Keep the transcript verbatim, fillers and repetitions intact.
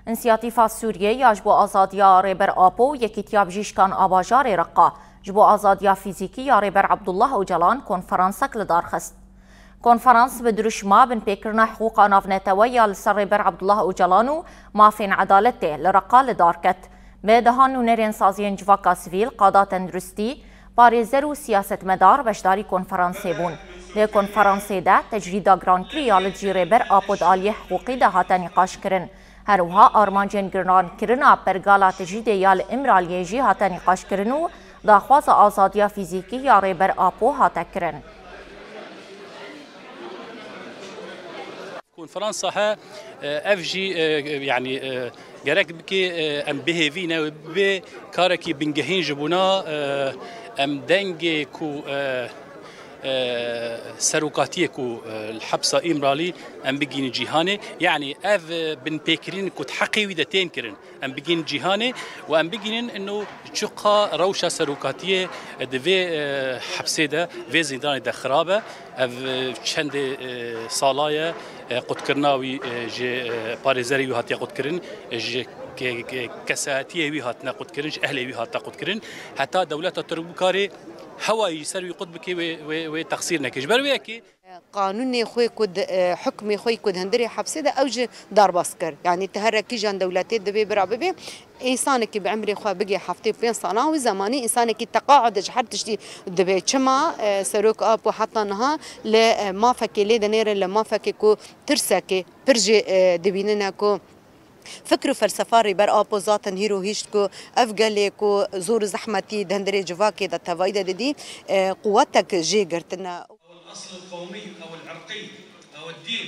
Însiyatîfa Sûriyê ya ji bo azadiya Rêber Apo û Yekîtiya Bijîşkan a Bajarê Reqa ji bo azadiya fîzîkî ya Rêber Abdullah Ocalan konferansek li dar xist. Konferans bi dirûşma binpêkirina hiqûqa navnetewe ya li ser Rêber Abdullah Ocalan û mafên edaletê li Reqa li dar ket. Bi deha nûnerên saziyên civaka sivîl, qada tenduristî, parêzer û siyasetmedar beşdarî konferansê bûn. Di konferansê de tecrîda grankirî ya li dijî Rêber Apo di aliyê hiqûqî de hate nîqaşkirin. Her wiha armancên grankirina pergala tecrîdê ya li Îmraliyê jî hate nîqaşkirin û daxwaza azadiya fîzîkî ya Rêber Apo hate kirin. Konferansa he, e, ev jî, e, yanî, e, gerek bike, e, em bihêvî ne, wê bibe karekî bingehîn ji bona, e, em dengê ku, e, e, serokatiyê ku, e, li hepsa Îmralî em bigînin cîhanê. Yanî ev, e, binpêkirîn ku di heqê wî de tên kirin. Em bigînin cîhanê û em bigînin ino çiqa rewşa serokatiyê di vê, e, hepsê de, vê zîndanê de xirab e. Ev, e, çendê, e, sala ye, e, qutkirina wî, e, ji, e, parêzerê wî hatiye qutkirin, e, ji ke-, ke-, kesayetiyê wî hatine qutkirin, ji ehlê wî hatine qutkirin. Heta dewleta Tirk bikarê hewayî ji ser wî qut bike, wê, wê, wê texsîr neke. Ji ber wê yekê, Qanûnê xwe ku di, e, hukmê xwe ku di hundirê hepsê de ew jî derbas kir. Yanî ti here kîjan dewletê divê bira bibê, însanekî bi emrê xwe bigê heftê û pênc sala, wî zemanî însanekî teqaud ji her tiştî dibe. Çima, e, Serok Apo heta niha li, e, mafekê lê dinêrin, li mafekê ku tirsekê pir jî, e, dibînine ku fikr û felsefa Rêber Apo zaten hîro hîşt ku ev gelê ku zor û zehmetî di hundirê civakê de tevayî de didî, e, quwetek jê girtine. أو الأصل القومي أو العرقي أو الدين